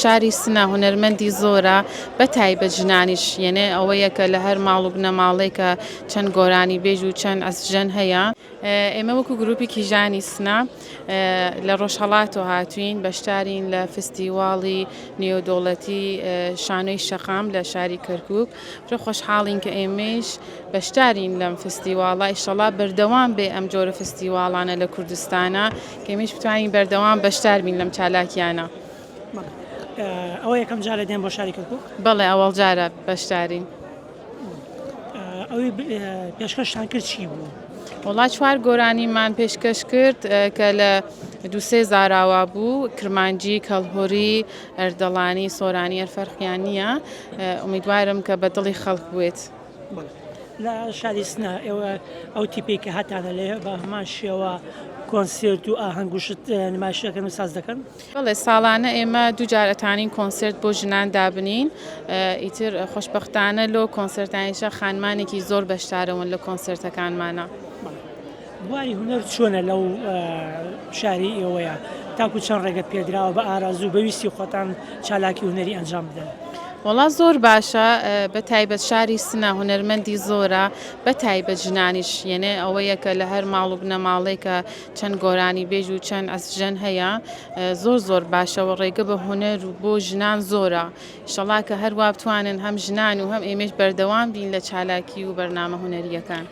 شاری سنە هونەرمەندی زۆرە بە تایبەت ژنانیش یەنێ ئەوەیە کە لە هەر ماڵ و بنەماڵەیەکە چەند گۆرانیبێژ و چەند عەزفژەن هەیە. ئێمە وەکو گروپی کیژانی سنە لە ڕۆژهەڵاتەوە هاتوین بەشدارین لە فستیواڵی نێودەوڵەتی شانۆی شەقام لە شاری کەرکک زۆر خۆشحاڵین کە ئێمەیش بەشدارین لەم فستیواڵە ئیشەڵا بەردەوام بێ ئەم جۆرە فستیواڵانە لە کوردستانە کە ئێمەیش بتوانین بەردەوام بەشدار بین لەم چالاکیانە. ئەوە یەکەم جارە دێن بۆ شاری کەرکوک؟ بەڵێ ئەوەڵ جارە بەشدارین. ئەوەی پێشکەشتان کرد چی بوو؟ وەڵا چوار گۆرانیمان پێشکەش کرد کە لە دووسێ زاراوا بوو کرمانجی کەڵهوری ئەردەڵانی سۆرانی ئەر فەرقیان نییە ئومیدوارم کە بە دڵی خەڵک بێت. لە شاری سنە ئێوە ئەو تیپەی کە هەتانە لێ بە هەمان شێوە کۆنسێرت و ئاهەنگ و شت نمایش دەکەن و ساز دەکەن؟ بەڵێ ساڵانە ئێمە دووجار ئەتوانین کۆنسێرت بۆ ژنان دابنین ئیتر خۆشبەختانە لۆ کۆنسێرتانیشە خانمانێکی زۆر بەشدارەوەن لە کۆنسێرتەکانمانە. بواری هونەر چۆنە لەو شاری ئێوەیە تاکو چەند ڕێگە پێدراوە بە ئارەزوو بە ویستی خۆتان چالاکی هونەری ئەنجام بدەن؟ وەڵا زۆر باشە بە تایبەت شاری سنە هونەرمەندی زۆرە بە تایبەت ژنانیش یەنێ ئەوەیە کە لە هەر ماڵ و بنەماڵەیەکە چەند گۆرانیبێژ و چەند عەزفژەن هەیە زۆر زۆر باشە و ڕێگە بە هونەر و بۆ ژنان زۆرە ئیشەڵا کە هەروا بتوانن هەم ژنان و هەم ئێمەش بەردەوام بین لە چالاکی و بەرنامە هونەرییەکان.